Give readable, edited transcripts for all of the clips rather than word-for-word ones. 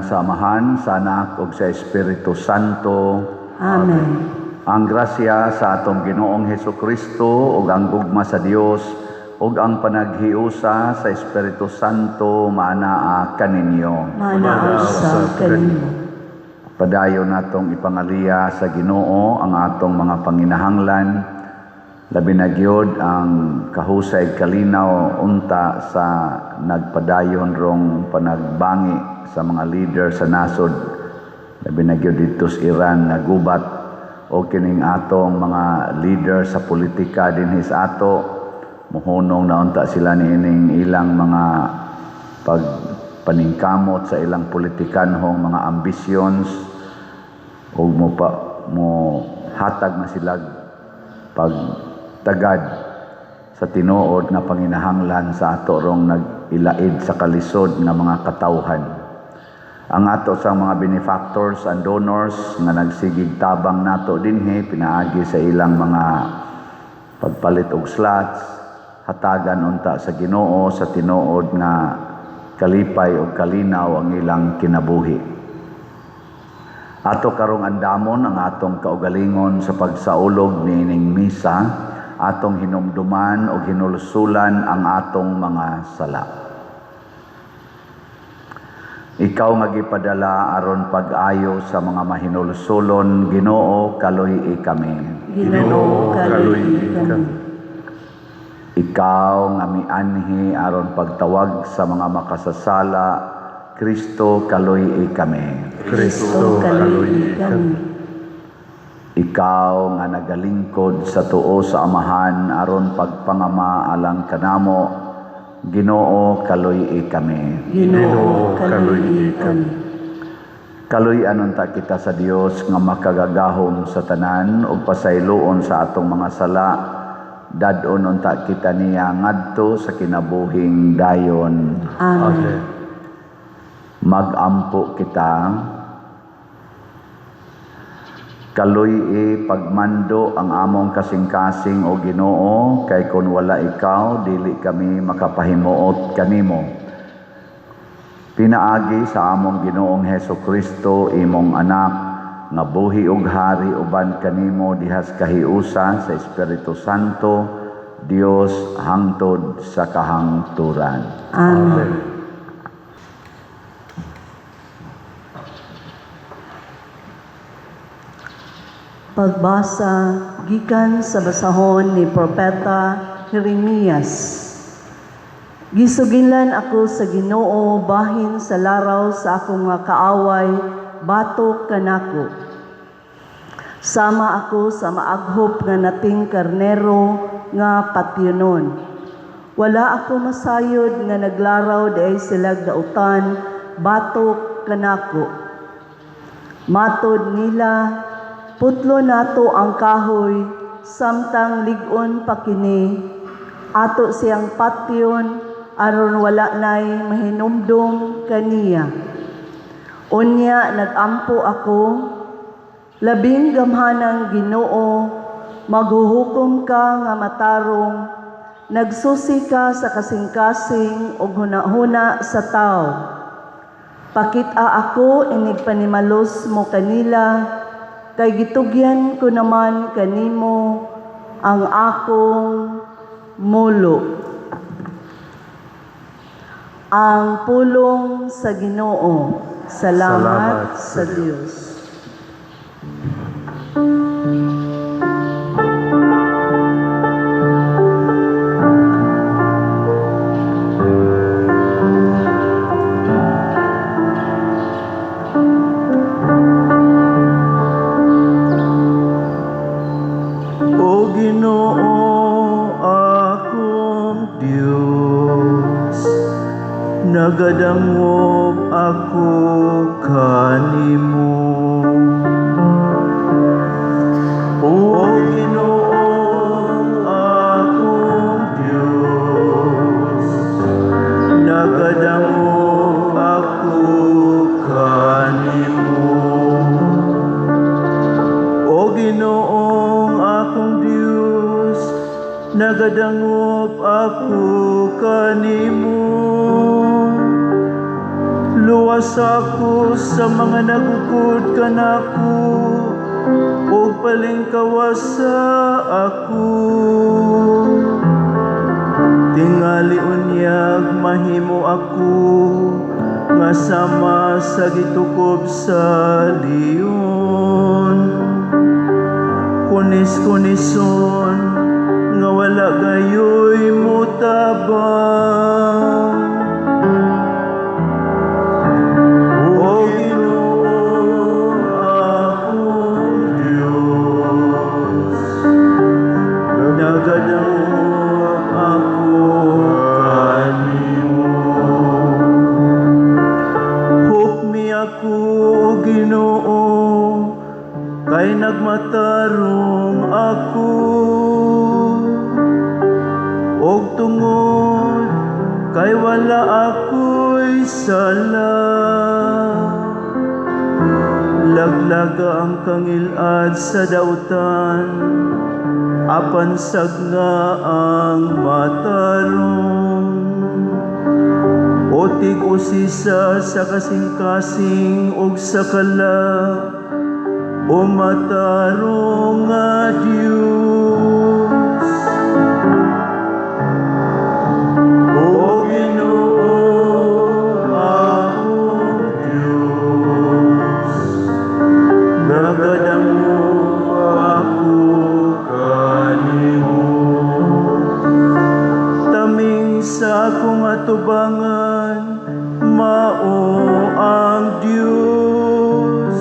Sa ngalan sa Amahan, sa Anak ug sa Espiritu Santo. Amen. Ang grasya sa atong Ginoong Hesus Kristo ug ang gugma sa Dios ug ang panaghiusa sa Espiritu Santo maanaa kaninyo. Maanaa usab kanimo. Padayon natong ipangaliya sa Ginoo ang atong mga panginahanglan, labi na gyud ang kahusay kalinaw unta sa nagpadayon rong panagbangi sa mga leader sa nasod, labi na gyud didto sa Iran nga gubat, o kining atong mga leader sa politika dinhi sa ato, muhunong na unta sila niining ilang mga pagpaningkamot sa ilang politikanhong mga ambitions ug mo pa mo hatag na sila pagtagad sa tinuod nga panginahanglan sa ato rong nag-ilaid sa kalisod nga mga katawhan. Ang ato sa mga benefactors and donors nga nagsigig tabang nato dinhi pinaagi sa ilang mga pagpalit og slots, hatagan unta sa Ginoo sa tinuod nga kalipay ug kalinaw ang ilang kinabuhi. Ato karong andamon ang atong kaugalingon sa pagsaulog niining misa, atong hinumduman ug hinulsulan ang atong mga sala. Ikaw nga gipadala aron pag-ayo sa mga mahinulsulon, Ginoo, kaluy-i kami. Ginoo, kaluy-i kami. Ikaw nga mianhi aron pagtawag sa mga makasasala, Kristo, kaluy-i kami. Kristo, kaluy-i kami. Ikaw nga nagalingkod sa tuo sa Amahan aron pagpangama alang kanamo, Ginoo, kaluy-i kami. Ginoo, kaluy-i kami. Kaluy-an unta kita sa Dios nga makagagahom sa tanan ug pasayloon sa atong mga sala, dad-on unta kita niya ngadto sa kinabuhing dayon. Amen. Magampo kita. Kaluy-i pagmando ang among kasing-kasing, o Ginoo, kay kun wala ikaw dili kami makapahimuot kanimo. Pinaagi sa among Ginoong Hesus Kristo, imong anak, nga buhi ug hari uban kanimo dihas kahiusa sa Espiritu Santo, Dios hangtod sa kahangturan. Amen. Pagbasa gikan sa basahon ni Propeta Jeremias. Gisugilan ako sa Ginoo bahin sa laraw sa akong mga kaaway, batok kanako. Sama ako sa maaghop nga nating karnero nga patyonon. Wala ako masayod nga naglaraw diay silag dautan, batok kanako. Matod nila, putlo nato ang kahoy, samtang lig-on pa kini, ato siyang patyon, aron wala nay mahinumdum kaniya. Unya nagampo ako, labing gamhanang Ginoo, maghuhukom ka nga matarong, nagsusi ka sa kasing-kasing ug hunahuna sa tao. Pakita ako inig panimalos mo kanila, kay gitugyan ko naman kanimo ang akong mulo. Ang pulong sa Ginoo. Salamat sa Dios. O Ginoo, akong Dios, nagadangop ako kanimo. O Ginoo, akong Dios, nagadangop ako kanimo. O Ginoong akong Dios, nagadangop ako kanimo. Luwas ako sa mga nagukod kanako ug palingkawasa ako. Tingali unyag mahimo ako nga sama sa gitukob sa leon. Kunis-kunison nga wala gayoy mutabang. O Ginoo, akong Diyos, nagadangop ako kanimo. Hukmi ako, O Ginoo, kay nagmatarong ako. Og tungod kay wala ako'y sala. Laglaga ang kangilad sa dautan, apan sagna ang matarong. O tig-usisa sa kasing-kasing ug sa kala, o matarong nga Dios. O Ginoo, akong Dios, nagadangop ako kanimo. Taming sa akong atubangan, mao ang Dios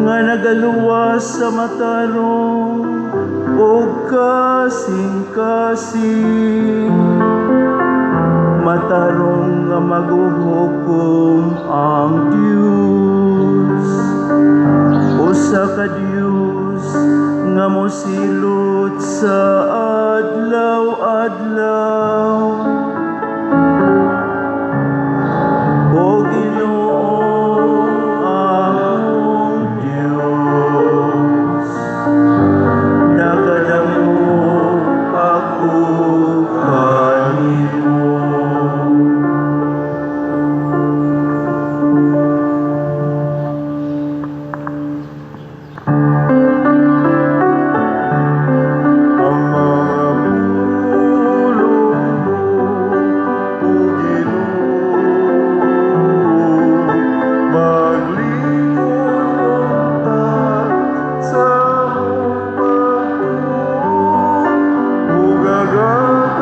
nga nagaluwas sa matarong ug kasing-kasing. Matarong nga maghuhukom ang Dios, usa ka Dios nga mosilot sa adlaw-adlaw. O Ginoo, akong Dios, nagadangop ako kanimo. Ang mga pulong mo, O Ginoo, maglingkod unta sa among pagtuo, ug agata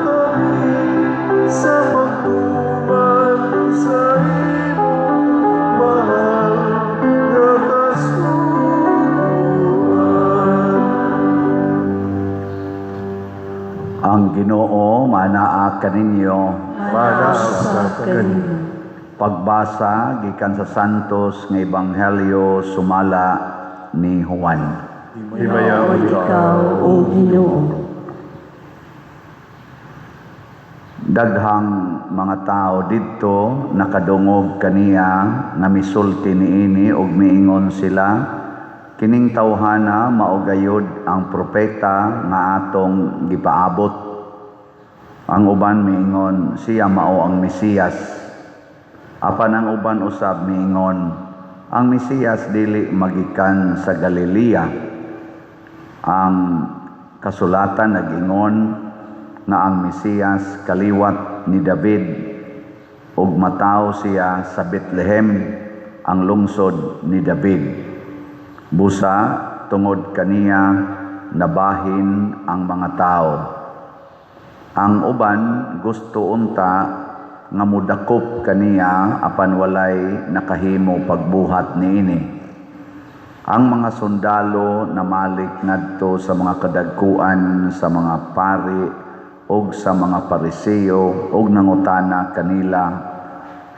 kami sa pagtuman sa imong mahal nga kasuguan. Ang Ginoo manaa kaninyo. Manaa usab kanimo. Pagbasa gikan sa Santos nga Ebanghelyo sumala ni Juan. Himayaon Ikaw, O Ginoo. Daghang mga tao didto nakadungog kaniya nga misulti niini ug miingon sila, kining tawhana mao gayud ang propeta nga atong gipaabot. Ang uban miingon, siya mao ang Mesiyas. Apan ang uban usab miingon, ang Mesiyas dili magikan sa Galilea. Ang kasulatan nag-ingon nga ang Mesiyas kaliwat ni David ug matawo siya sa Bethlehem, ang lungsod ni David. Busa tungod kaniya nabahin ang mga tao. Ang uban gusto unta nga mudakop kaniya, apan walay nakahimo pagbuhat niini. Ang mga sundalo namalik ngadto sa mga kadagkuan sa mga pari ug sa mga Pariseo ug nangutana kanila,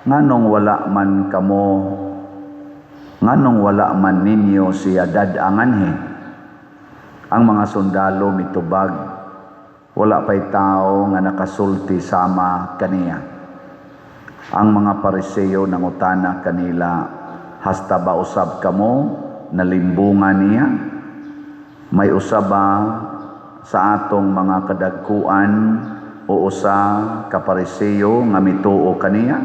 "Nganong wala man kamo, nganong wala man ninyo siya dad-a nganhi?" Ang mga sundalo mitubag, "Wala pay tao nga nakasulti sama kaniya." Ang mga Pariseo nangutana kanila, "Hasta ba usab kamo nalimbungan niya? May usa ba sa atong mga kadagkuan o usa ka Pariseo nga mituo kaniya?"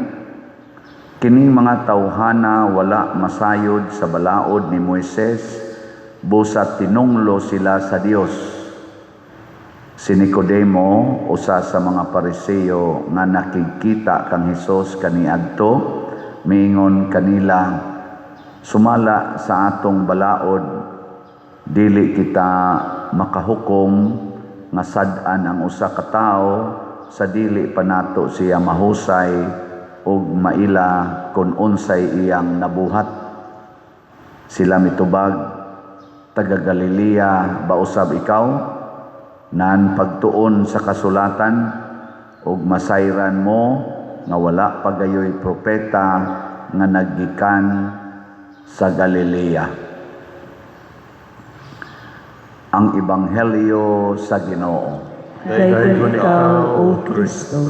Kining mga tawhana wala masayod sa balaod ni Moises, busa tinunglo sila sa Dios. Si Nicodemo, usa sa mga Pariseo nga nakigkita kang Hesus kaniadto, miingon kanila, sumala sa atong balaod, dili kita makahukom nga sad-an ang usa ka tawo sa dili pa nato siya mahusay ug maila kon unsay iyang nabuhat. Sila mitubag, taga Galilea ba usab ikaw? Nan pagtuon sa kasulatan ug masayran mo nga wala pa gayoy propeta nga naggikan sa Galilea. Ang Ebanghelyo sa Ginoo. Daygon ikaw, O Kristo.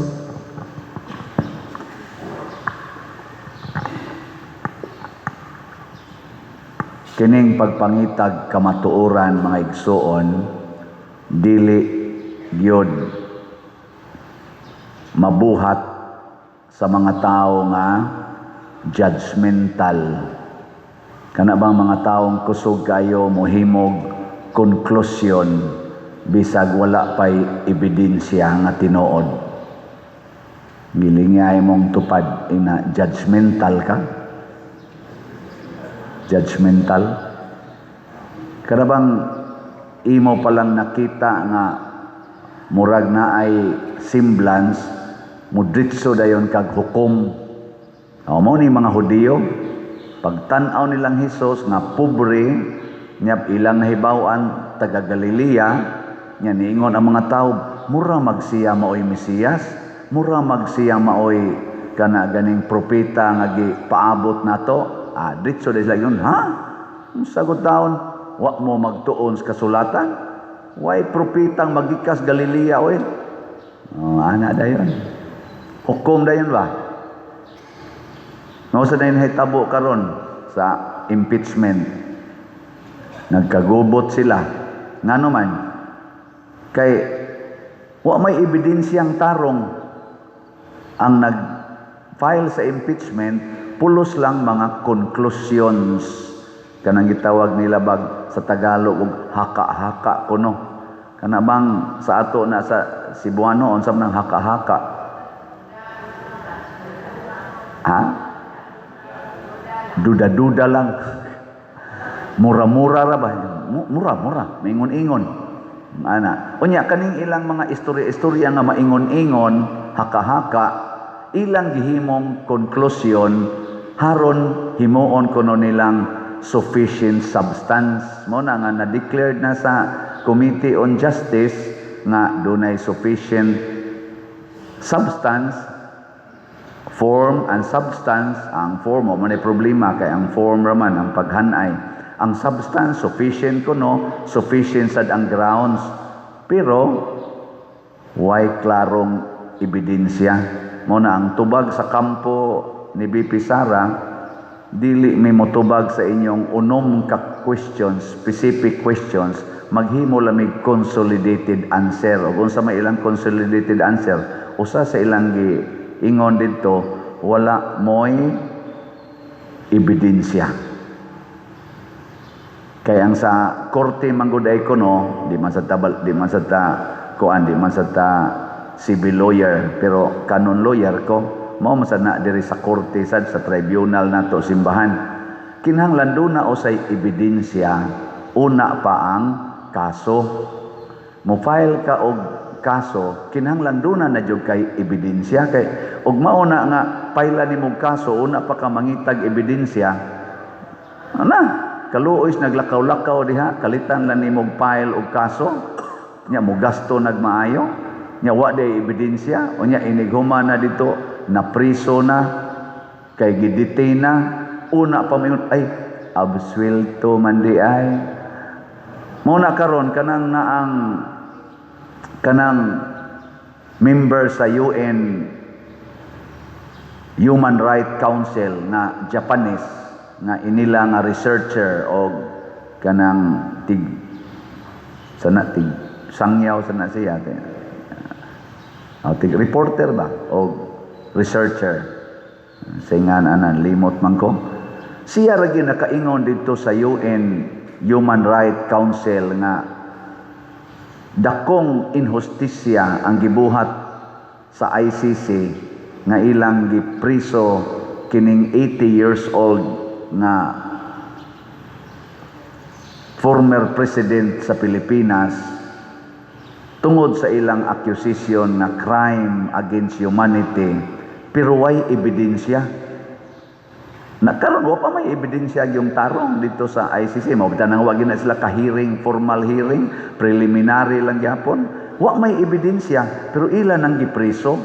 Kining pagpangitag kamatuoran, mga igsuon, dili gyud mabuhat sa mga tao nga judgmental. Kana bang mga taong kusog kayo mohimog conclusion bisag wala pay ebidensya nga tinuod. Gilingay mong tupad ina judgmental ka. Judgmental. Kana bang imo palang nakita nga murag na ay semblance, mudritso dayon kag hukom. O, mao ni mga Hudiyo, pagtan-aw nilang Hesus nga pobre, nyap ilang nahibaw-an taga Galilea, nya niingon ang mga tawo, mura magsiya maoy Mesiyas, mura magsiya maoy kana ganing propeta nga gipaabot nato. Dritso dahil sila yun, ha? Ang sagot taon, wa mo magtuon sa kasulatan? Way propetang magikas Galilea, oy. Oh, ana dayon. Hukom dayon ba? No sa dayon hitabo karon sa impeachment. Nagkagubot sila. Ngano man? Kay wa may ebidensyang tarong ang nag-file sa impeachment, pulos lang mga conclusions. Kanang gitawag nila bag sa Tagalog og haka-haka kuno. Kana bang sa ato na sa Cebuano unsa man ang haka-haka? Ha? Duda-duda lang. Mura-mura ra ba? Mura-mura, maingon-ingon. Ana. Unya kaning ilang mga istorya-istorya nga maingon-ingon, haka-haka, ilang gihimong conclusion haron himuon kuno nilang sufficient substance. Mo na nga na-declared na sa Committee on Justice nga dunay sufficient substance, form and substance. Ang form mo man ay problema kay ang form raman ang paghanay. Ang substance sufficient kuno, sufficient sad ang grounds, pero way klarong ebidensya. Mo na ang tubag sa kampo ni BP Sara, dili mi motubag sa inyong unom ka questions, specific questions, maghimo lamig consolidated answer. O unsa may ilang consolidated answer, usa sa ilang giingon didto, wala moy ebidensya. Kay ang sa korte manggod ay kuno, di man sa tabal, di man sa ta kuan, di man sa ta civil lawyer, pero canon lawyer ko, mao man sad na diri sa korte sad sa tribunal nato simbahan. Kinahanglan duna usay ebidensya una pa ang kaso. Mo file ka og kaso, kinahanglan duna na jud kay ebidensya, kay og mao na nga file nimo kaso una pa ka mangitag ebidensya. Ana, kaluoy naglakaw-lakaw diha, kalitan lang nimo file og kaso, nya mo gasto nagmaayo, nya wa day ebidensya, unya inighuma na dito, na priso na, kay gidetain na, una pa mayon, ay absuelto man di ay. Mao na karon kanang naang kanang member sa UN Human Rights Council na Japanese nga inila nga researcher og kanang tig sana tig sangyaw sana siya tig reporter ba og researcher. Singan ana, limot man ko. Siya ra gyud nakaingon dito sa UN Human Rights Council nga dakong inhustisya ang gibuhat sa ICC nga ilang gipriso kining 80 years old nga former president sa Pilipinas tungod sa ilang accusation nga crime against humanity, pero way ebidensya na karon. Wa pa may ebidensya yung tarong dito sa ICC. Mao nang wa gyud na sila ka-hearing, formal hearing, preliminary lang gyapon. Wa may ebidensya pero ila nang gipreso.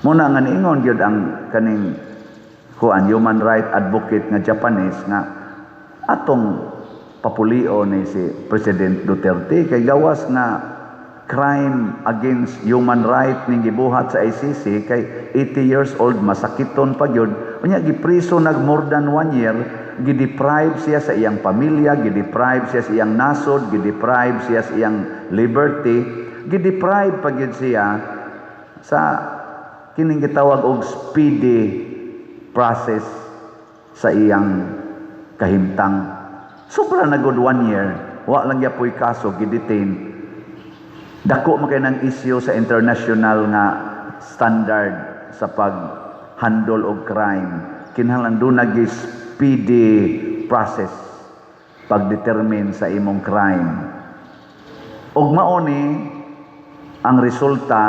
Mao na nga niingon gyud ang kaning kuan, human right advocate nga Japanese, nga atong papulio ni si President Duterte kay gawas nga crime against human right ning gibuhat sa ICC kay 80 years old, masakiton pa gyud. Unya gipriso nag more than one year, gideprive siya sa iyang pamilya, gideprive siya sa iyang nasod, gideprive siya sa iyang liberty, gideprive pa gyud siya sa kining gitawag og speedy process sa iyang kahimtang. Sobra na good one year, wa lang gyapoy kaso, gidetain. Dako man kay ng issue sa international nga standard sa pag-handle og crime. Kinahanglan duna gyud speedy process pag-determine sa imong crime. Ug mao ni ang resulta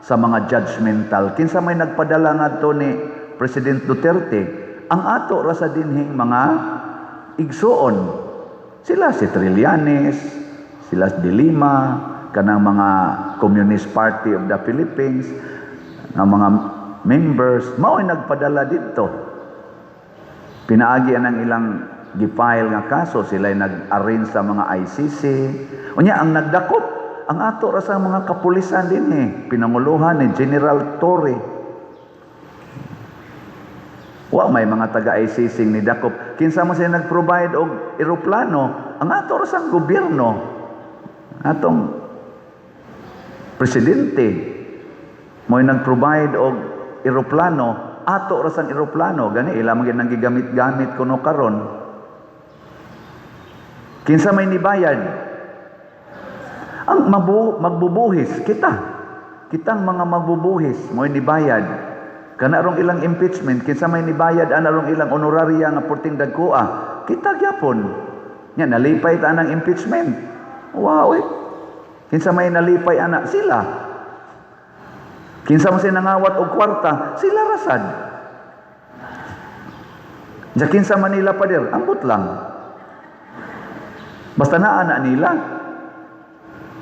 sa mga judgmental. Kinsa may nagpadala ngadto ni President Duterte? Ang ato ra sa dinhing mga igsuon. Sila si Trillanes, sila si De Lima, kanang mga Communist Party of the Philippines, ang mga members, mao'y nagpadala dito. Pinaagi ang ilang gi-file nga kaso, sila nag-arrange sa mga ICC. Unya ang nagdakop, ang ato ra sa mga kapulisan din eh, pinanguluhan ni General Torre. Wa may mga taga-ICC ni dakop. Kinsa man sila nag-provide og eroplano? Ang ato ra sa gobyerno. Atong presidente mo'y nag-provide og eroplano, ato ra sang eroplano gani ila man gyud nang gigamit-gamit kuno karon. Kinsa may nibayad? Ang magbubuhis kita. Kitang mga magbubuhis mo'y nibayad. Kana rong ilang impeachment, kinsa may nibayad ana rong ilang honoraria nga perting dagkoa? Kita gyapon. Nya nalipay ta anang impeachment. Wow, eh. Kinsa may nalipay ana? Sila. Kinsa man sila nangawat og kwarta? Sila rasad. Ja kinsa man nila pader, ambot lang. Basta naa na nila.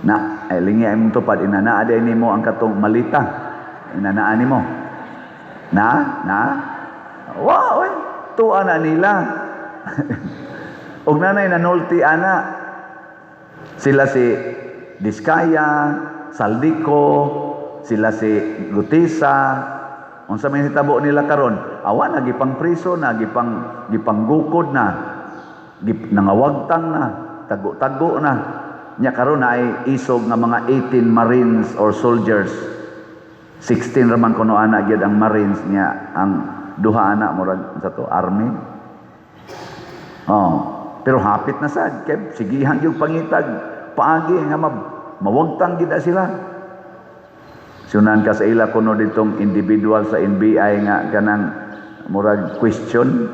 Na, ay lingi ay mong tupad, inanaa day nimo ang katong malita. Inanaa nimo. Na, na. Wow, eh. Tuwa na nila. Og nanay nanulti ana. Sila si Diskaya, Zaldy Co, sila si Guteza. Unsa may hitabo nila karon? Awa na gipang priso na, gipanggukod na, nangawagtang na, tago-tago na. Nya karon na ay isog nga mga 18 Marines or soldiers. 16 raman kuno ana gyud ang Marines niya, ang duha ana murag sa to army. Oh, pero hapit na sad kay sigihan gyud pangitag paagi nga mawagtang gid na sila. Sunan ka sa ila kuno ditong individual sa NBI nga kanang murag question,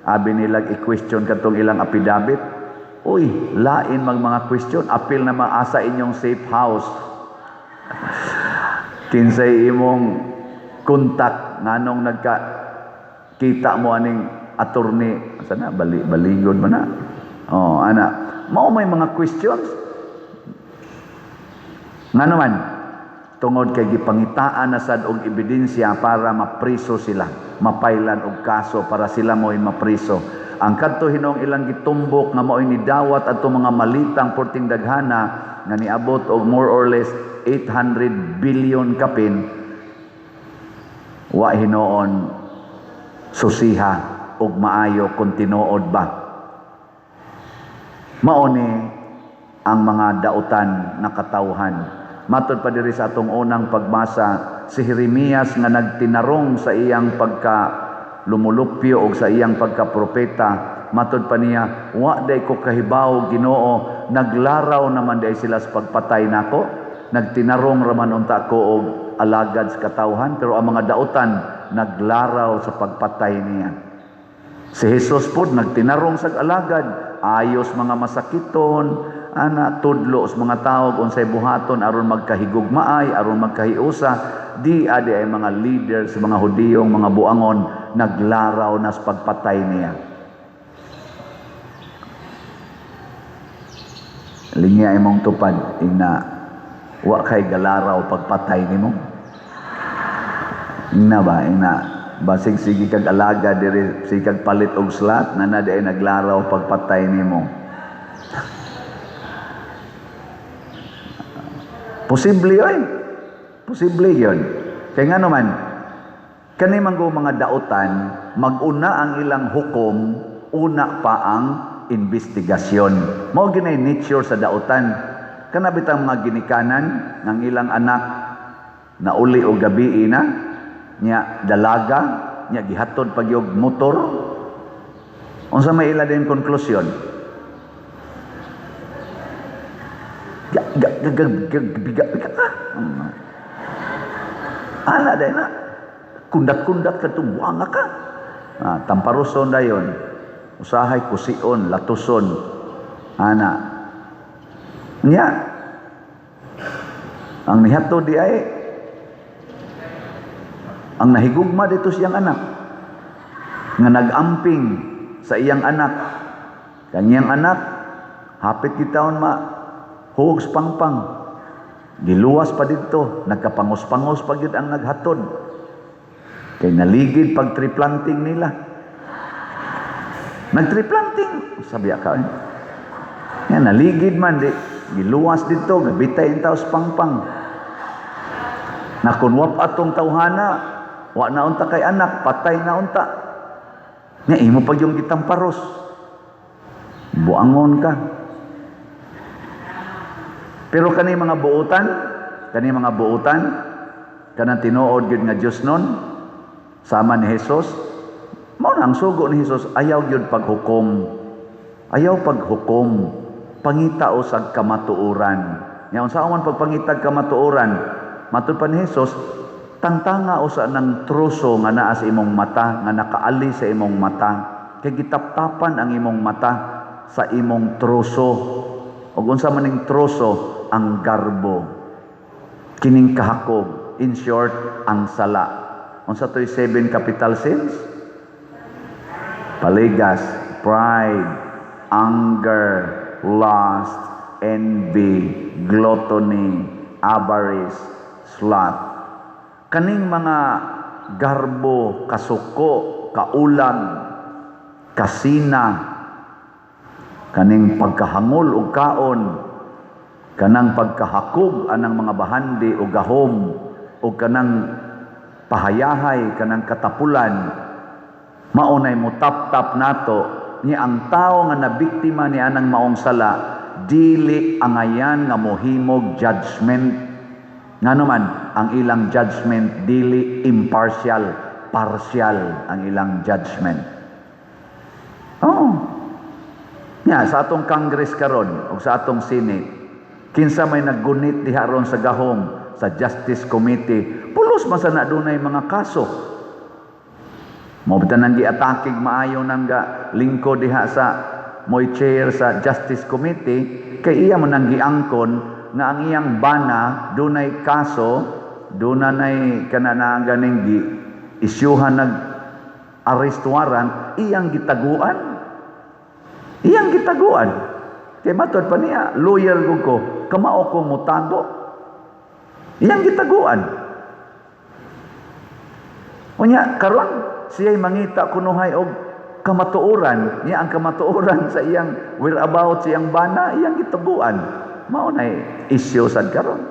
abi nila i-question katong ilang affidavit. Uy, lain mag mga question, apil na maasa inyong safe house. Kinsay imong kontak, nganong nagka kita mo aning attorney sana bali baligod man na. Oh, ana. Mao may mga questions. Nga naman, tungod kay gipangitaan na sad og ebidensya para mapriso sila, mapailan og kaso para sila mo'y mapriso. Ang kadto hinuong ilang gitumbok nga mao'y nidawat adto mga malitang porting daghana nga niabot og more or less 800 billion kapin, wa hinuon susiha og maayo kung tinuod ba. Mao ni ang mga dautan na katawhan. Matod pa diri sa atong unang pagbasa, Si Jeremias nga nagtinarong sa iyang pagka lumulupyo og sa iyang pagkapropeta, matud pa niya, "Wa day ko kahibaw, Ginoo, naglaraw naman day sila sa pagpatay nako. Nagtinarong raman unta ko og alagad sa katawhan, pero ang mga dautan naglaraw sa pagpatay niya." Si Jesus pod nagtinarong sa alagad, ayos mga masakiton, ana, tudlo sa mga tao unsay buhaton aron magkahigugmaay, aron magkahiusa. Di adi ay mga leaders, mga Hudiyong mga buangon, naglaraw na sa pagpatay niya. Linya imong tupad, ingna, wa kay galaraw pagpatay nimo. Ingna ba, ingna, basig sige kag alaga diri, sige kag palit og slot, na na di ay naglaraw pagpatay nimo. Posible oy. Posible yun. Kaya nga naman, kani man go mga dautan, mag-una ang ilang hukom, una pa ang investigasyon. Mao ginay nature sa dautan. Kana bitang mga ginikanan ng ilang anak na uli o gabi na, nya dalaga, nya gihatod pag yung motor. Unsa may ila din konklusyon? Ga, ga, ga, ga, ga, ga, ga, ga. Ana dahil na. Kundat-kundat ka itong buanga ka. Tamparuson dayon. Usahay kusion, latuson. Ana. Nya. Ang nihatod di ay ang nahigugma dito siyang anak nga nag-amping sa iyang anak. Kanyang anak hapit gitaon ma huog sa pangpang. Giluwas pa dito, nagkapangos-pangos pa gyud ang naghatod. Kay naligid pag tree planting nila. Nag-tree planting, sabi ka. Yan, naligid man di giluwas dito, gabitay ang tao sa pangpang. Na kun wap atong tawhana, wa na unta kay anak, patay na unta. Nya imo pag yung gitamparos. Buangon ka. Pero kani mga buutan, kanang tinuod gyud nga Dios nun, sama ni Jesus, mao na ang sugo ni Jesus, ayaw gyud paghukom. Ayaw paghukom. Pangita usag kamatuoran. Nya unsa man pagpangitag kamatuoran? Matud pa ni Jesus, tangtanga usa ng troso nga naa sa imong mata, nga nakaali sa imong mata. Kay gitaptapan ang imong mata sa imong troso. Ug unsa man ning troso? Ang garbo. Kining kahakog. In short, ang sala. Unsa to'y 7 capital sins? Paligas, pride, anger, lust, envy, gluttony, avarice, sloth. Kaning mga garbo, kasuko, kaulag, kasina, kaning pagkahangol og kaon, kanang pagkahakog anang mga bahandi o gahom, o kanang pahayahay, kanang katapulan, maunay mo tap-tap nato ni ang tao nga nabiktima ni anang maong sala, dili angayan nga mohimog judgment. Ngano man ang ilang judgment dili impartial, partial ang ilang judgment. Oh. Nya sa atong Congress karon og sa atong Senate, kinsa may naggunit diha ron sa gahom sa Justice Committee, pulos man sa na dunay mga kaso. Mao bitan nang giatakig maayo nang ga lingkod diha sa moy chair sa Justice Committee, kay iya man nang giangkon nga ang iyang bana dunay kaso, dunay kana ganing gi isyuhan nag arrest warrant, iyang gitaguan. Iyang gitaguan. Kay matod pa niya, lawyer gud ko, kamao ko motago. Iyang gitaguan. Unya karon siya'y mangita kunuhay og kamatuoran, niya ang kamatuoran sa iyang whereabouts, iyang bana, iyang gitaguan. Mao nay isyu sad karon.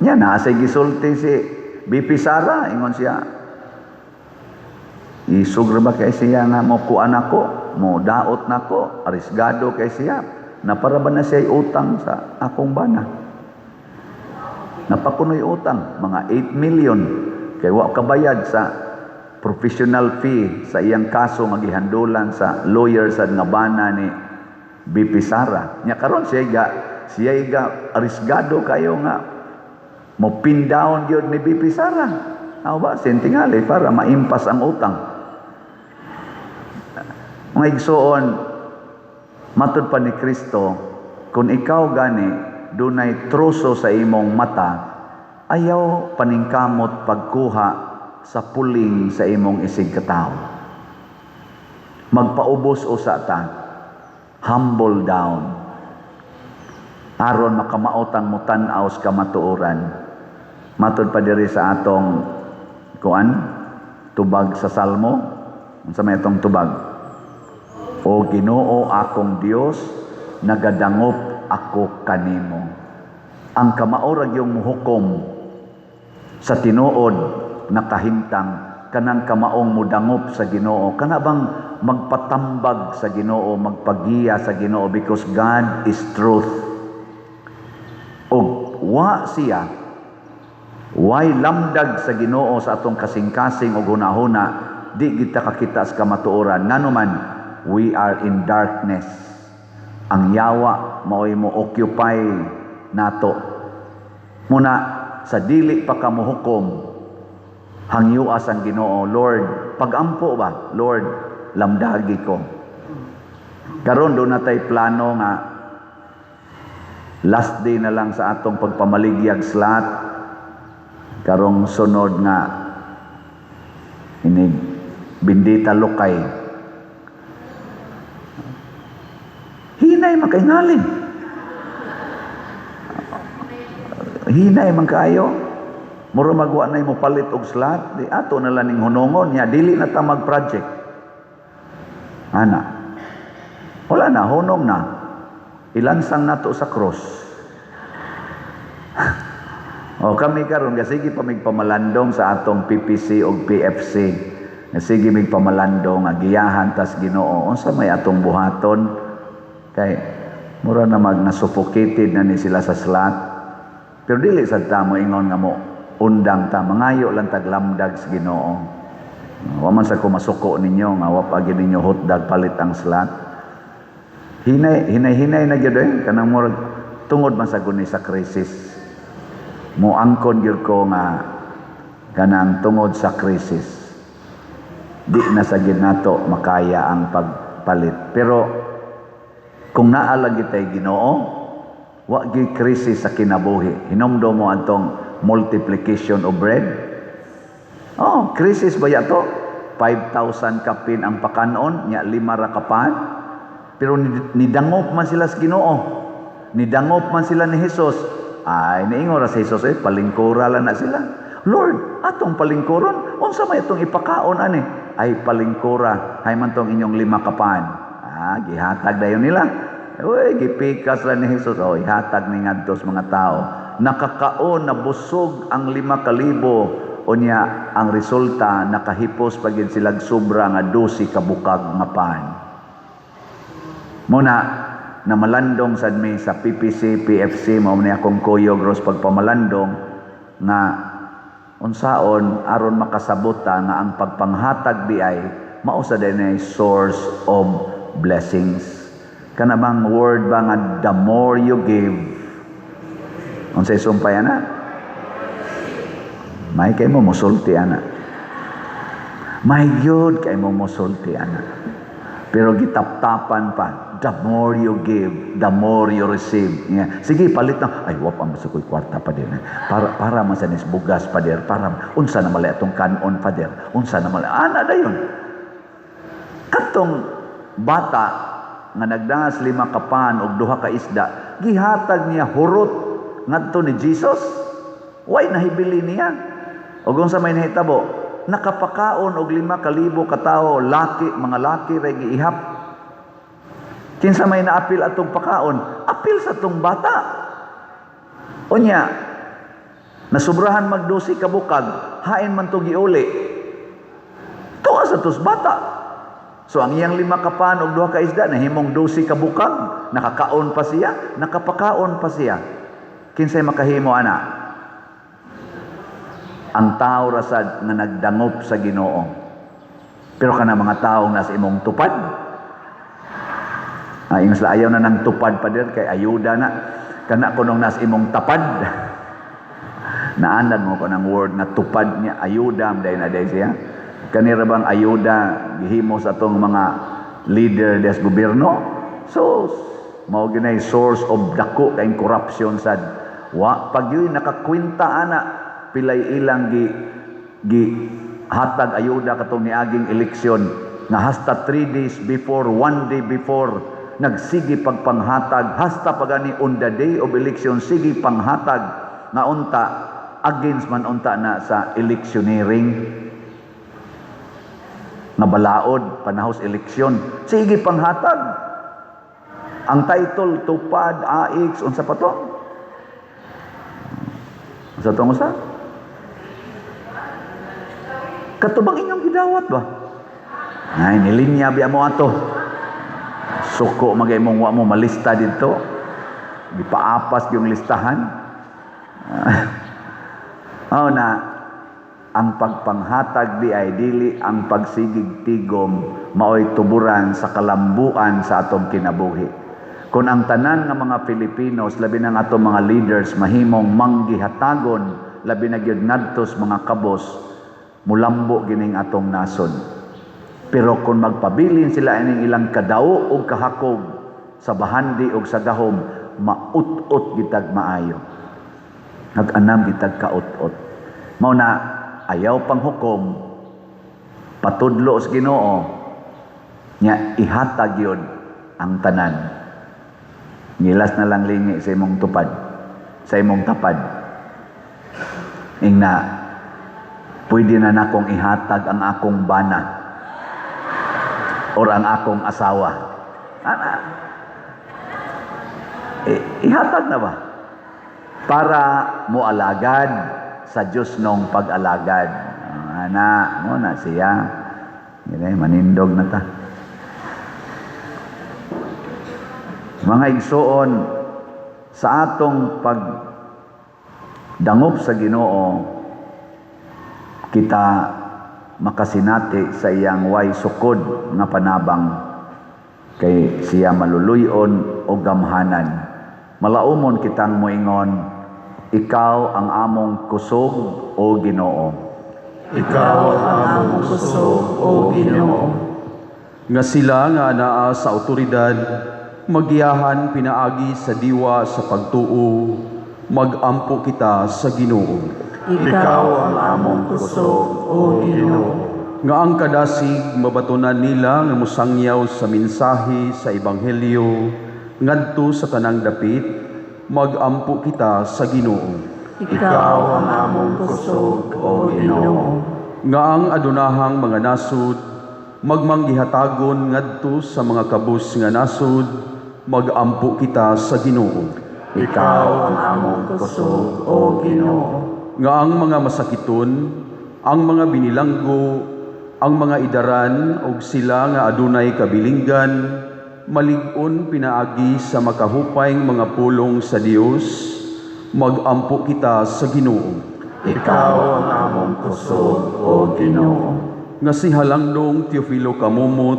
Nya naa say gisulti si BP Sara, ingon siya, isog ra ba kay siya nga mo kuan ako, mo daot nako, arisgado kay siya, na para ba na siya'y utang sa akong bana. Napakunoy utang, mga 8 million. Kay wa kabayad sa professional fee sa iyang kaso nga gihandulan sa lawyer sa nga bana ni VP Sara. Nya karon siya ga arisgado kayo nga mo pin down gyud ni VP Sara. Aw ba sentingali para maimpas ang utang. Mga igsoon, matud pa ni Kristo, kung ikaw gani dunay troso sa imong mata, ayaw paningkamot pagkuha sa puling sa imong isig katawo. Magpaubos usa ta, humble down. Aron makamaotang mutan-aw sa kamatuoran. Matud pa diri sa atong kuan, tubag sa Salmo. Unsa may atong tubag? O Ginoo akong Dios, nagadangop ako kanimo. Ang kamao ra gyung muhukom sa tinuod nakahimtang, kanang kamaong mudangop sa Ginoo, kana bang magpatambag sa Ginoo, magpagiya sa Ginoo, because God is truth. Og wa siya way lamdag sa Ginoo sa atong kasing-kasing og hunahuna, di kita kakita sa kamatuoran. Ngano man, we are in darkness. Ang yawa mao'y mo occupy nato. Muna sa dili pa ka mohukom, hangyoas ang Ginoo, "Lord, pagampo ba? Lord, lamdagi ko." Karon duna tay plano nga last day na lang sa atong pagpamaligyag slot karong sunod nga inig bindita lokay. Hinay man kay ngalin. Hinay man kaayo. Mura magwa na mo palit og slot, di ato na lang ning hunongon nya dili na ta mag-project. Ana. Wala na, hunong na. Ilansang nato sa cross. O kami karon sige pa mig pamalandong sa atong PPC og PFC. Sige mig pamalandong nga giyahan tas Ginoo unsa may atong buhaton, kay mura na mag na-suffocated na ni sila sa slot. Pero dili sad ta mo ingon nga mo undang ta, mangayo lang taglamdag sa Ginoo. Wa man sa ko masuko ninyo nga wa pa gyud ninyo hotdog palit ang slot. Hinay hinay hinay na gyud eh, kanang murag tungod man sa guni sa krisis. Moangkon gyud ko nga kanang tungod sa krisis di na sa gyud nato makaya ang pagpalit. Pero kung naa lang kitay Ginoo, wa gyud krisis sa kinabuhi. Hinumdum mo antong multiplication of bread. Oh, krisis ba yato? 5,000 kapin ang pakanon, nya 5 ra kapan. Pero nidangop man sila sa Ginoo. Nidangop man sila ni Jesus. Ay, niingon ra si Jesus, palingkura lang na sila. "Lord, atong palingkuron, unsa may atong ipakaon ani?" "Ay, palingkura, hay man tong inyong 5 kapan." Ah, gihatag dayon nila. Uy, gipikas ra ni Jesus. Oh, ihatag ni ngadto sa mga tao. Nakakaon, nabusog ang 5,000. Unya, ang resulta, nakahipos pa gid silag sobra nga 12 kabukag nga pan. Muna, namalandong sad mi sa PPC, PFC, mao ni akong kuyog ros pagpamalandong nga unsaon aron makasabot ta nga ang pagpanghatag di ay mao sa dinay source of blessings. Kana bang word ba nga "the more you give"? Unsay sumpay ana? May kay mo musulti ana. May gyud kay mo musulti ana. Pero gitaptapan pa, "The more you give, the more you receive." Yeah. Sige, palit na. "Ay, wa pa masukoy kwarta pa din. Para man sa nis bugas pa din. Para, unsa na mali atong kanon, Father? Unsa na mali?" Ana dayon. Katong bata nga nagdangas 5 ka pan og 2 ka isda, gihatag niya hurot ngadto ni Jesus. Way nahibili niya. Og unsa may nahitabo? Nakapakaon og 5,000 ka tawo, laki, mga laki ra giihap. Kinsa may naapil atong pakaon? Apil sa tong bata. Unya, nasubrahan mag 12 ka bukag, hain man to giuli. Tuwa sa tos bata. So ang iyang 5 ka pan og 2 ka isda nahimong 12 ka bukag, nakakaon pa siya, nakapakaon pa siya. Kinsay makahimo ana? Ang tao rasad nga nagdangop sa Ginoo. Pero kana mga tao nasa imong tupad, ah, ingon sila, ayaw na ng tupad, pader, kay ayuda na. Kana kunong nas imong tapad. Naanad mo ko ng word na tupad niya, ayuda, day na day siya. Kanira bang ayuda gihimo sa atong mga leader des gobyerno? So, mao ginay source of dako kay corruption sad. Wa pag yun nakakwenta ana pilay ilang gi gi hatag ayuda katong niaging eleksyon nga hasta 3 days before, one day before, nagsige pagpanghatag, hasta pagani on the day of election sige panghatag, nga unta against man unta na sa electioneering nga balaod panahos eleksyon, sige panghatag. Ang title tupad, AX, unsa pa to, unsa to, unsa katubang inyong gidawat ba? Ay, nilinya biya mo ato. Suko magay mong wa mo malista dito. Gipaapas yung listahan. Oh na ang pagpanghatag di ay dili ang pagsigig tigom maoy tuburan sa kalambuan sa atong kinabuhi. Kung ang tanan nga mga Filipinos, labi na ang atong mga leaders, mahimong manggihatagon, labi na gyud ngadto sa mga kabos, mulambo gining atong nasod. Pero kung magpabilin sila ining ilang kadao og kahakog sa bahandi og sa gahom, maut-ot gitag maayo. Nag-anam gitag kaut-ot. Mao na ayaw pang hukom, patudlo sa Ginoo nya ihatag yun ang tanan. Ngilas na lang lingi sa imong tupad, sa imong tapad. Ingna, pwede na nakong ihatag ang akong bana or ang akong asawa. Ana, eh, ihatag na ba? Para moalagad sa Diyos nung pag-alagad. Ana, mo na siya. Gini, manindog na ta. Mga igsoon, sa atong pagdangop sa Ginoo, kita makasinati sa iyang way sukod nga panabang kay siya maluluyon o gamhanan. Malaumon kitang moingon, ikaw ang among kusog o Ginoo. Ikaw ang among kusog, O Ginoo. Nga sila nga anaa sa otoridad magiyahan pinaagi sa diwa sa pagtuo, magampo kita sa Ginoo. Ikaw ang among kusog, O Ginoo. Nga ang kadasig mabatunan nila nga mosangyaw sa mensahe sa ebanghelyo ngadto sa tanang dapit, magampo kita sa Ginoo. Ikaw ang among kusog, O Ginoo. Nga ang adunahang mga nasud magmanggihatagon ngadto sa mga kabus nga nasud, magampo kita sa Ginoo. Ikaw ang among kusog, O Ginoo. Nga ang mga masakiton, ang mga binilanggo, ang mga idaran ug sila nga adunay kabilinggan, malig-on pinaagi sa makahupay mga pulong sa Dios, magampo kita sa Ginoo. Ikaw ang among kusog, O Ginoo. Nga si Halangdong Teofilo Camomot,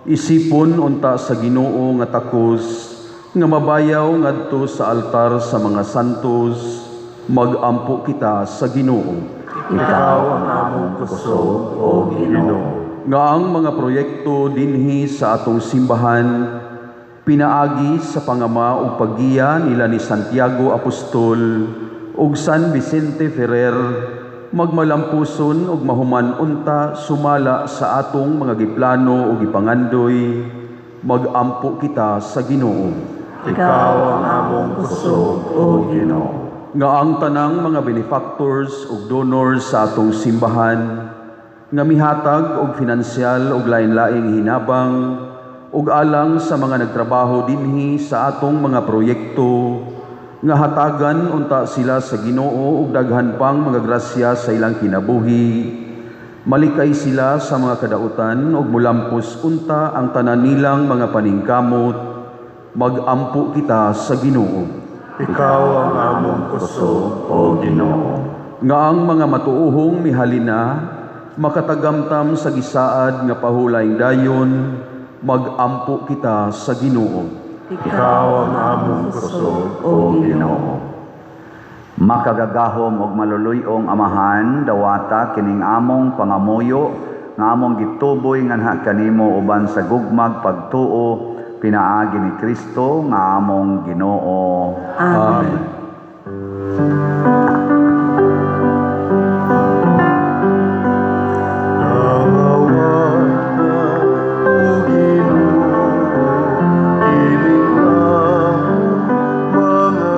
isipon unta sa Ginoo nga takos, nga mabayaw ngadto sa altar sa mga santos, magampo kita sa Ginoo. Ikaw ang among kusog, O Ginoo. Nga ang mga proyekto dinhi sa atong simbahan pinaagi sa pangama ug paggiya nila ni Santiago Apostol ug San Vicente Ferrer magmalampuson ug mahuman unta sumala sa atong mga giplano ug gipangandoy, magampo kita sa Ginoo. Ikaw ang among kusog, O Ginoo. Nga ang tanang mga benefactors ug donors sa atong simbahan nga mihatag og finansyal ug lain-laing hinabang ug alang sa mga nagtrabaho dinhi sa atong mga proyekto, nga hatagan unta sila sa Ginoo ug daghan pang mga grasya sa ilang kinabuhi, malikay sila sa mga kadautan ug mulampos unta ang tanan nilang mga paningkamot, magampo kita sa Ginoo. Ikaw ang among kusog, O Ginoo. Nga ang mga matuohong mihalina makatagamtam sa gisaad nga pahulayng dayon, magampo kita sa Ginoo. Ikaw ang among kusog, O Ginoo. Makagagahom og maluluy-ong Amahan, dawata kining among pangamuyo nga among gituboy nganha kanimo uban sa gugmag pagtuo pinaagi ni Kristo nga among Ginoo. Amen. Dawata, O Ginoo, kining among mga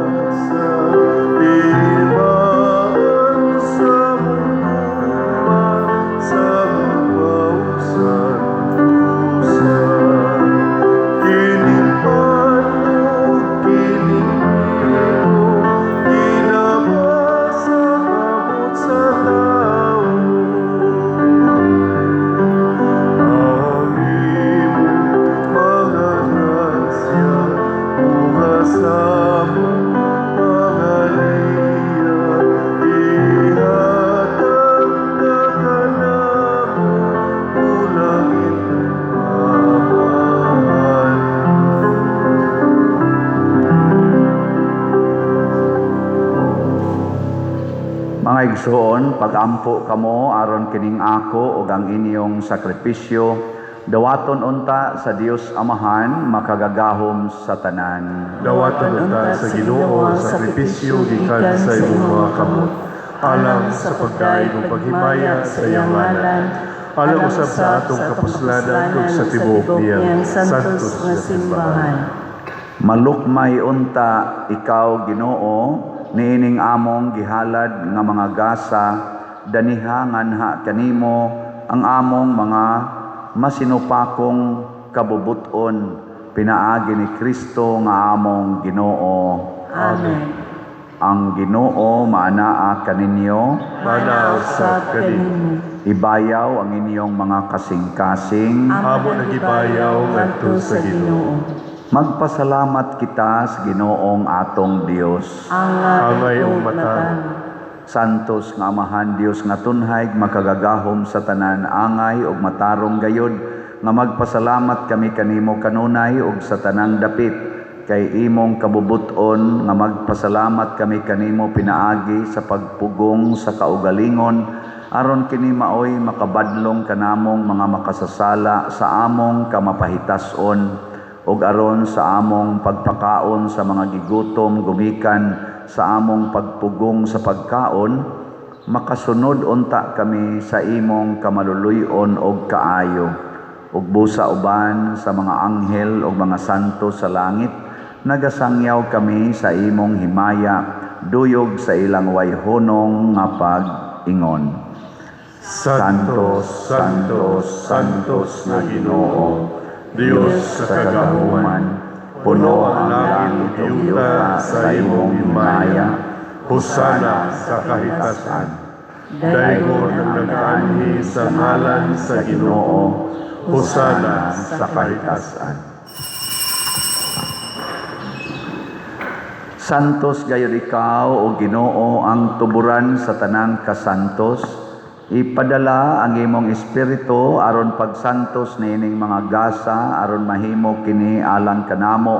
ngasa, timaan sa mugma, sa mausan-usan. Kining pan ug kining bino, ginama sa kamot sa tawo. Ang imong mga grasya, bunga sa among pangaliya, ihatag na kanamo, o langit Amahan. Mga igsoon, pagampo kamo aron kining ako ug ang inyong sakripisyo, dawaton unta sa Dios Amahan makagagahom sa tanan. Dawaton unta sa Ginoo ang sakripisyo gikan sa imong mga kamot, alang sa pagdayeg ug paghimaya sa iyang ngalan, alang usab sa atong kapuslanan ug sa tibuok niyang santos nga simbahan. Malukmay unta ikaw Ginoo niining among gihalad nga mga gasa, daniha nganha kanimo ang among mga masinupakong kabubuton pinaagi ni Kristo nga among Ginoo. Amen. Ang Ginoo maanaa kaninyo, Manaa usab kanimo. Ibayaw ang inyong mga kasing-kasing. Amo nagibayaw ngadto sa Ginoo. Magpasalamat kita sa Ginoong atong Dios. Angay ug matarong. Santos nga Amahan, Dios nga tunhay, makagagahom sa tanan, angay ug matarong gayod nga magpasalamat kami kanimo kanunay ug sa tanang dapit kay imong kabubuton nga magpasalamat kami kanimo pinaagi sa pagpugong sa kaugalingon aron kini maoy makabadlong kanamong mga makasasala sa among kamapahitas-on ug aron sa among pagpakaon sa mga gigutom gumikan sa among pagpugong sa pagkaon, makasunod unta kami sa imong kamaluluy-on og kaayo ug busa uban sa mga anghel ug mga santo sa langit, nagasangyaw kami sa imong himaya duyog sa ilang wayhunong nga pag-ingon. Santo, Santo, Santos nga Ginoo, Dios sa kagahuman, puno ang langit ug yuta sa imong himaya. Hosana sa kahitasan. Daygon ang nagaanhi sa ngalan sa Ginoo. Hosana sa kahitasan. Santos gayud ikaw o Ginoo, ang tuburan sa tanang kasantos. Ipadala ang imong espiritu aron pagsantos niining mga gasa aron mahimo kini alang kanamo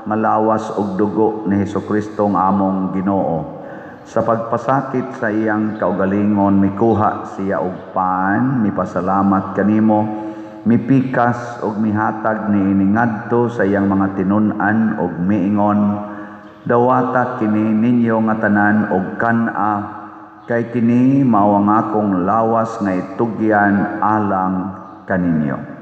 nga lawas ug dugo ni Hesukristo nga among Ginoo. Sa pagpasakit sa iyang kaugalingon, mikuha siya og pan, mipasalamat kanimo, mipikas og mihatag niini ngadto sa iyang mga tinun-an og miingon: "Dawata kini ninyo nga tanan og kan-a, kay kini mao ang akong lawas nga itugyan alang kaninyo."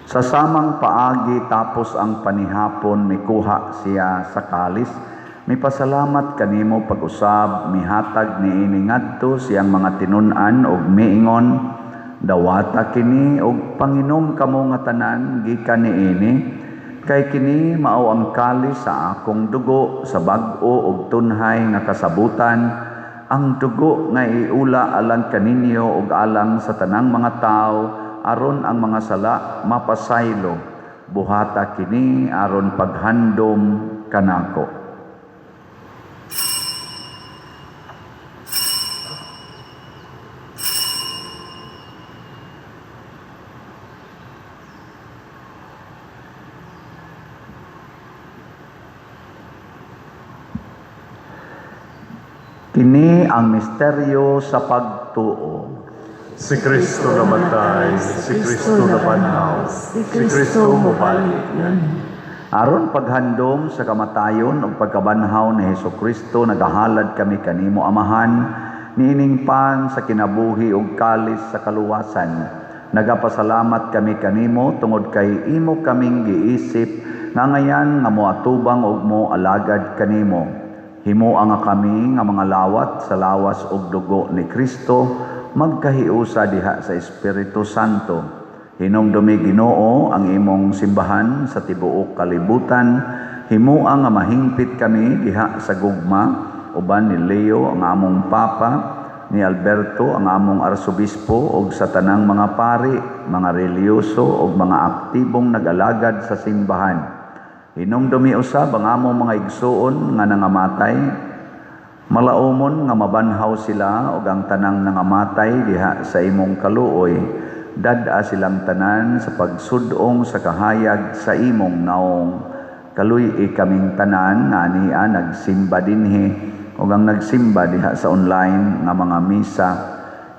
Sa samang paagi tapos ang panihapon, mikuha siya sa kalis, mipasalamat kanimo pag-usab, mihatag niini ngadto siyang mga tinun-an og miingon: "Dawata kini og panginom kamo nga tanan gikan niini, Kay kini mao ang kalis sa akong dugo sa bag-o ug tunhay nga kasabutan, ang dugo nga iula alang kaninyo ug alang sa tanang mga tawo aron ang mga sala mapasaylo. Buhata kini aron paghandom kanako. Kini ang misteryo sa pagtuo. Si Kristo namatay, si Kristo nabanhaw, si Kristo mobalik. Aron paghandom sa kamatayon ug pagkabanhaw ni Hesukristo, nagahalad kami kanimo Amahan niining pan sa kinabuhi ug kalis sa kaluwasan. Nagapasalamat kami kanimo tungod kay imo kaming giisip nga ngayan nga moatubang ug mo alagad kanimo. Himoa nga kami nga mga lawat sa lawas ug dugo ni Kristo, magkahiusa diha sa Espiritu Santo. Hinumdumi Ginoo ang imong simbahan sa tibuok kalibutan. Himoa nga mahingpit kami diha sa gugma uban ni Leo ang among Papa, ni Alberto ang among Arsobispo ug sa tanang mga pari, mga relihiyoso ug mga aktibong nag-alagad sa simbahan. Hinumdumi usab ang among mga igsuon nga nangamatay, malaumon nga mabanhaw sila ug ang tanang nangamatay diha sa imong kaluoy. Dad-a silang tanan sa pagsud-ong sa kahayag sa imong naong. Kaluy-i kaming tanan nga ania nagsimba dinhi ug ang nagsimba diha sa online nga mga misa.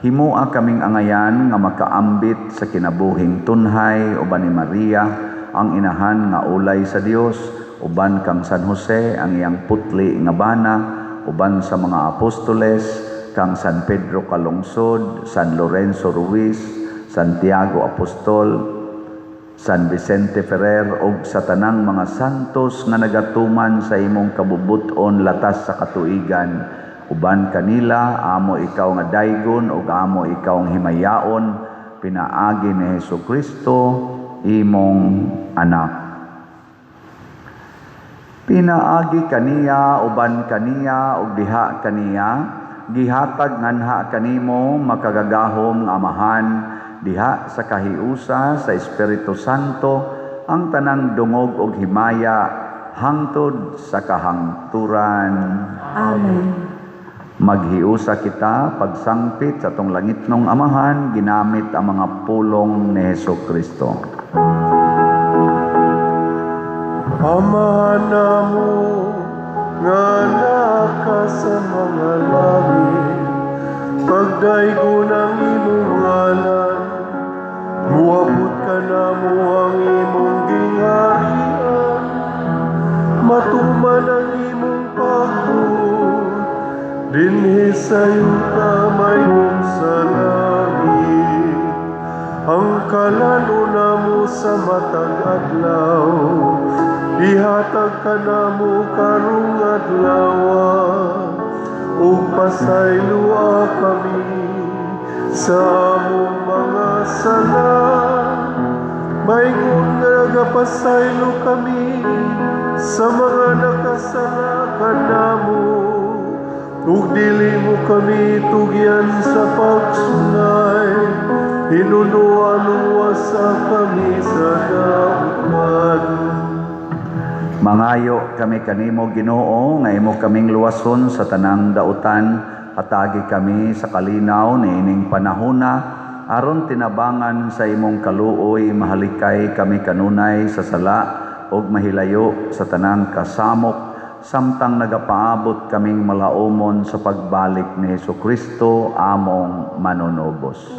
Himoa kaming angayan nga makaambit sa kinabuhing tunhay uban ni Maria ang inahan nga ulay sa Dios, uban kang San Jose ang iyang putli nga bana, uban sa mga apostoles kang San Pedro Calungsod, San Lorenzo Ruiz, Santiago Apostol, San Vicente Ferrer ug sa tanang mga santos nga nagatuman sa imong kabubut-on latas sa katuigan. Uban kanila amo ikaw nga daygon ug amo ikaw ang himayaon pinaagi ni Hesukristo imong anak. Pinaagi kaniya, uban kaniya ug diha kaniya, gihatag nganha kanimo makagagahom nga Amahan diha sa kahiusa sa Espiritu Santo ang tanang dungog ug himaya hangtod sa kahangturan. Amen. Maghiusa kita pagsangpit sa atong langitnong Amahan ginamit ang mga pulong ni Hesukristo. Amahan namo nga naa ka sa mga langit, pagdaygon ang imong ngalan, muabot kanamo ang imong gingharian, matuman ang imong pagbuot dinhi sa yuta mahimong sa langit. Ang kalan-on namo sa matag adlaw, ihatag kanamo karong adlaw, ug pasayloa kami sa among mga sala, maingon nga nagapasaylo kami sa mga nakasala kanamo, ug dili mo kami tugyan sa pagsulay, hinunoa luwasa kami sa dautan. Mangayo kami kanimo Ginoo nga imo kaming luwason sa tanang dautan, hatagi kami sa kalinaw niining panahona aron tinabangan sa imong kaluoy mahalikay kami kanunay sa sala ug mahilayo sa tanang kasamok, samtang nagapaabot kaming malaumon sa pagbalik ni Hesukristo among manunubos.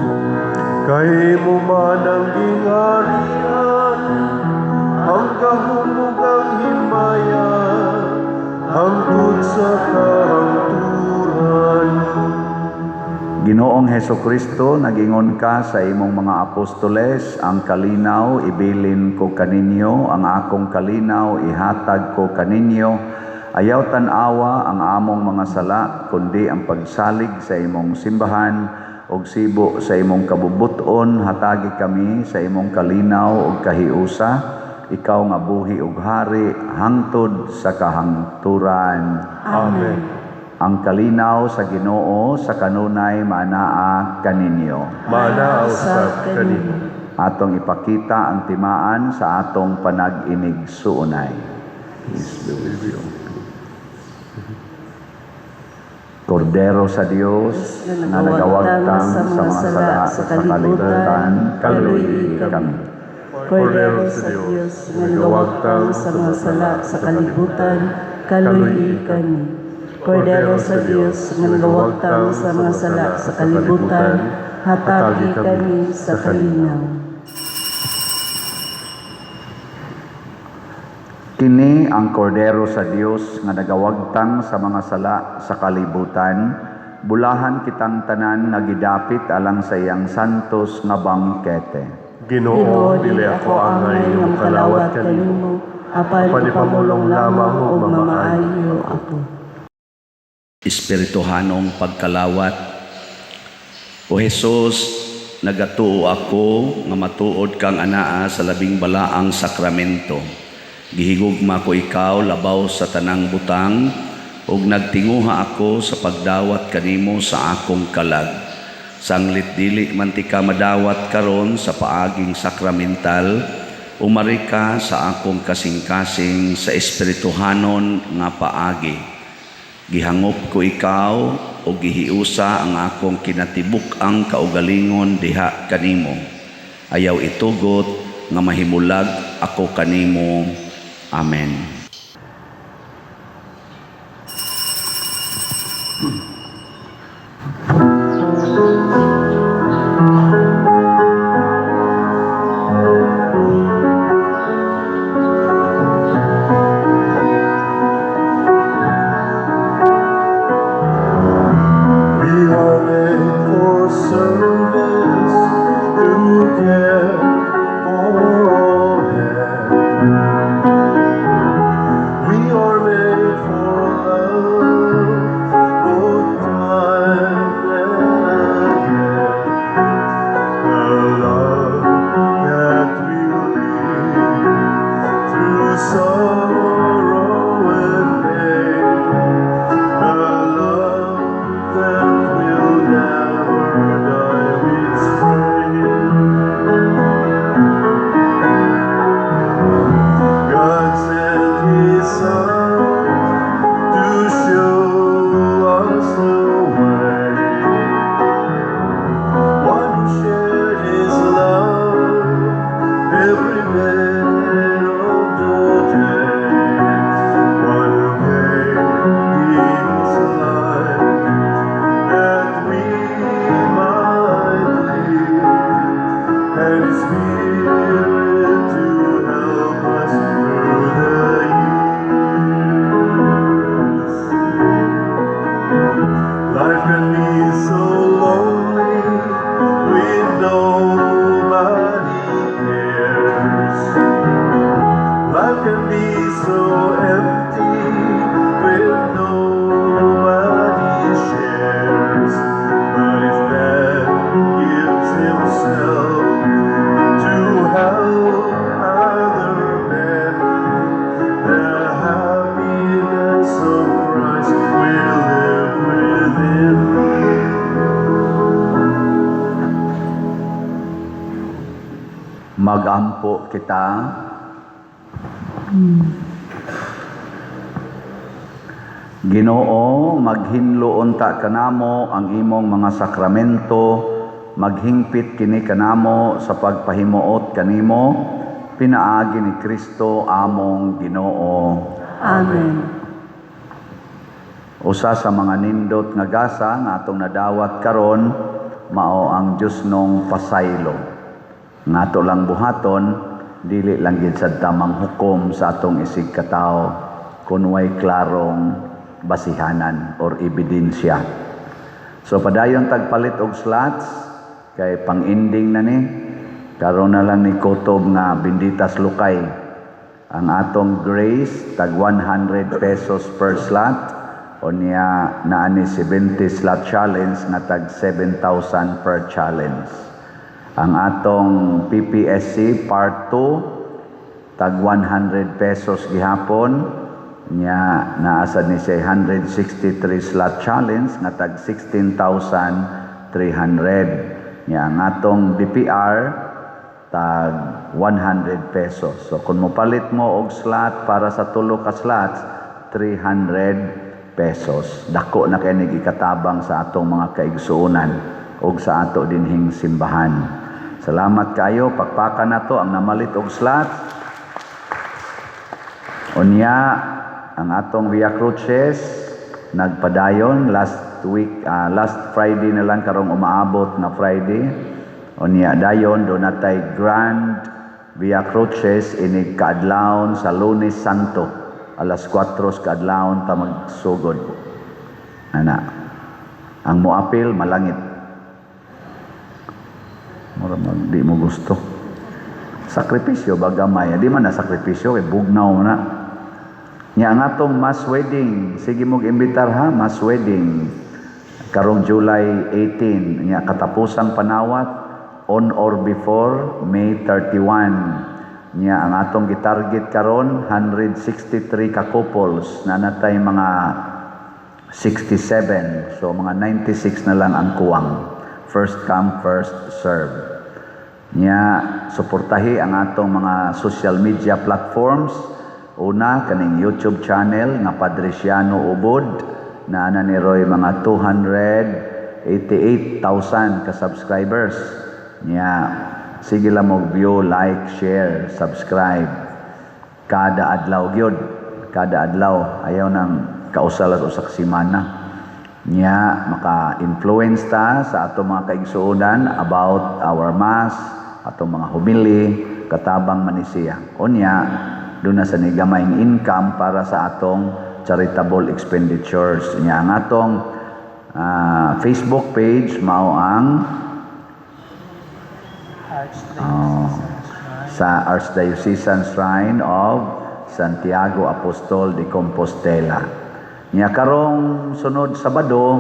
Kay mo man ang gingharian, ang gahom ug ang himaya, hangtod sa kahangturan. Ginoong Hesukristo, nagingon ka sa imong mga apostoles, ang kalinaw ibilin ko kaninyo, ang akong kalinaw ihatag ko kaninyo. Ayaw tan-awa ang among mga sala, kundi ang pagsalig sa imong simbahan ug sibo sa imong kabubut-on, hatagi kami sa imong kalinaw ug kahiusa. Ikaw nga buhi ug hari hangtod sa kahangturan. Amen. Ang kalinaw sa Ginoo sa kanunay maanaa kaninyo. Maanaa usab kanimo. Atong ipakita ang timaan sa atong panag-inigsuonay. Peace be with you. Kordero sa Dios nga nga nagawagtang sa mga sala sa kalibutan, kaluoyi kami. kami. Kordero sa Dios nga nagawagtang sa mga sala sa kalibutan, kaluoyi kami. Kordero sa Dios nga nagawagtang sa mga sala sa kalibutan, hatagi kami sa kalinaw. Kini ang kordero sa Dios nga nagawagtang sa mga sala sa kalibutan, bulahan kitang tanan nga gidapit alang sa iyang santos nga bangkete. Ginoo, dili ako angay nga makalawat kanimo, apan apan ipamulong lamang ug ug mamaayo mamaayo ako. Espirituhanong pagkalawat. O Hesus, nagatuo ako nga matuod kang anaa sa labing balaang sakramento. Gihigugma ko ikaw labaw sa tanang butang ug nagtinguha ako sa pagdawat kanimo sa akong kalag. Sanglit dili man ti ka madawat karon sa paaging sakramental, umari ka sa akong kasing-kasing sa espirituhanon nga paagi. Gihangop ko ikaw o gihiusa ang akong kinatibuk-ang kaugalingon diha kanimo. Ayaw itugot nga mahimulag ako kanimo. Amen. We are made for service, to care for all men. We are made for love, both time and again. The love that will lead through sorrow and pain. A love that will never die with strain. God sent His Son to show us the way. One who shared His love every minute of the day. One who gave His life that we might live, and His Spirit to help us through the years. Life can be so lonely with nobody cares. Life can be so empty with nobody shares. But if man gives himself to help other men, the happiness of Christ will live within. Magampo kita. Ginoo, maghinlo unta kanamo ang imong mga sakramento, maghingpit kini kanamo sa pagpahimuot kanimo, pinaagi ni Kristo among Ginoo. Amen. Usa sa mga nindot nga gasa nga atong nadawat karon mao ang Diyosnong pasaylo. Nga ato lang buhaton, dili lang gid sad tamang hukom sa atong isig katawo kun way klarong basihanan or ebidensya. So padayon tagpalit og slots kay pang-ending na ni. Karon na lang ni kutob nga benditas lukay. Ang atong grace tag 100 pesos per slot, o niya naa ni 70 slot challenge nga tag 7,000 per challenge. Ang atong PPSC part 2 Tag 100 pesos gihapon. Nya naa sad ni siya 163 slot challenge nga tag 16,300. Nya ang atong DPR tag 100 pesos. So kung mopalit mo og slot para sa tulo ka slots, 300 pesos. Dako na kay nig ikatabang sa atong mga kaigsuonan ug sa ato dinhing simbahan. Salamat kayo, pakpakan nato ang namalit og slots. Unya, ang atong Via Cruces nagpadayon last week, last Friday na lang, karong umaabot na Friday. Unya dayon do natay Grand Via Cruces inig kaadlawon sa Lunes Santo, alas 4 kaadlawon ta magsugod. Ana. Ang moapil malangit. Mura mag di mo gusto. Sakripisyo ba gamay? Di man na sakripisyo kay bugnaw na. Nya ang atong mass wedding, sige mong imbitar ha, mass wedding karong July 18, nya katapusang panawat on or before May 31. Nya ang atong gitarget karon 163 ka couples na natay mga 67. So mga 96 na lang ang kuwang. First come, first serve. Nya suportahi ang atong mga social media platforms. Una, kaning YouTube channel nga Padriciano Ubod na ana ni Roy mga 288,000 ka subscribers. Nya sige lang mo view, like, share, subscribe. Kada adlaw gyud, kada adlaw, ayaw nang kausal sa usa ka semana. Nya maka-influence ta sa atong mga kaigsuonan about our mass, atong mga homily, katabang man ni siya. Unya, doon na sa nigamayng income para sa atong charitable expenditures. Nya ang atong Facebook page mao ang sa Archdiocesan Shrine of Santiago Apostol de Compostela. Nya karong sunod Sabado,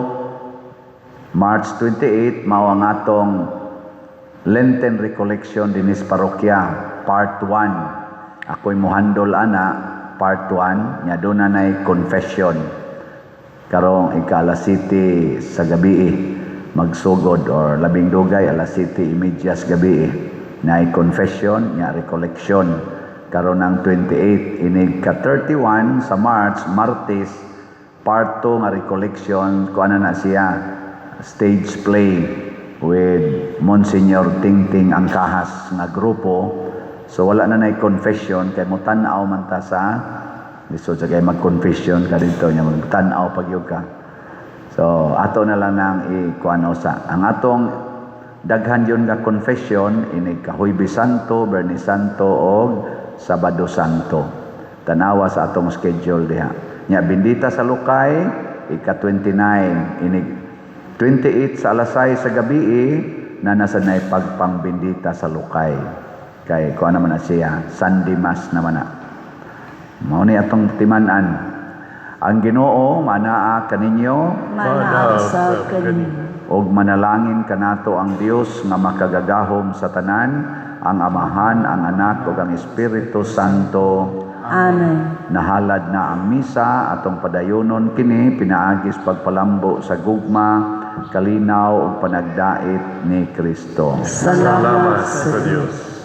March 28, mao ang atong Lenten Recollection dinis parokya, part 1. Ako'y muhandol ana, part 1, nya doon na nay confession. Karong ika alas 7 sa gabi magsugod or labing dugay alas 7:30 sa gabi na confession nya recollection karon ang 28. Inig ka 31 sa March, Martes, part 2 nga recollection, kuan na siya, stage play with Monsignor Tingting Angkahas nga grupo. So wala na nay confession kay mo tan-aw man ta sa lisod sa kay mag-confession ka dito nya magtan-aw pag ka. So ato na lang nang ikuan sa ang atong daghan yun nga confession inig ka Huwebes Santo, Biyernes Santo og Sabado Santo. Tanawa sa atong schedule diha. Nya bindita sa Lukay ika 29, inig 28 sa alas 6 sa gabi na nasa nay pagpangbindita sa Lukay. Kay kuan naman na siya, Sunday Mass naman na. Mao ni atong timan-an. Ang Ginoo manaa kaninyo. Manaa sa kaninyo. Ug manalangin kanato ang Dios nga makagagahom sa tanan, ang Amahan, ang Anak ug ang Espiritu Santo. Amen. Nahalad na ang misa, atong padayonon kini pinaagis pagpalambo sa gugma, kalinaw ug panagdait ni Kristo. Salamat sa Dios.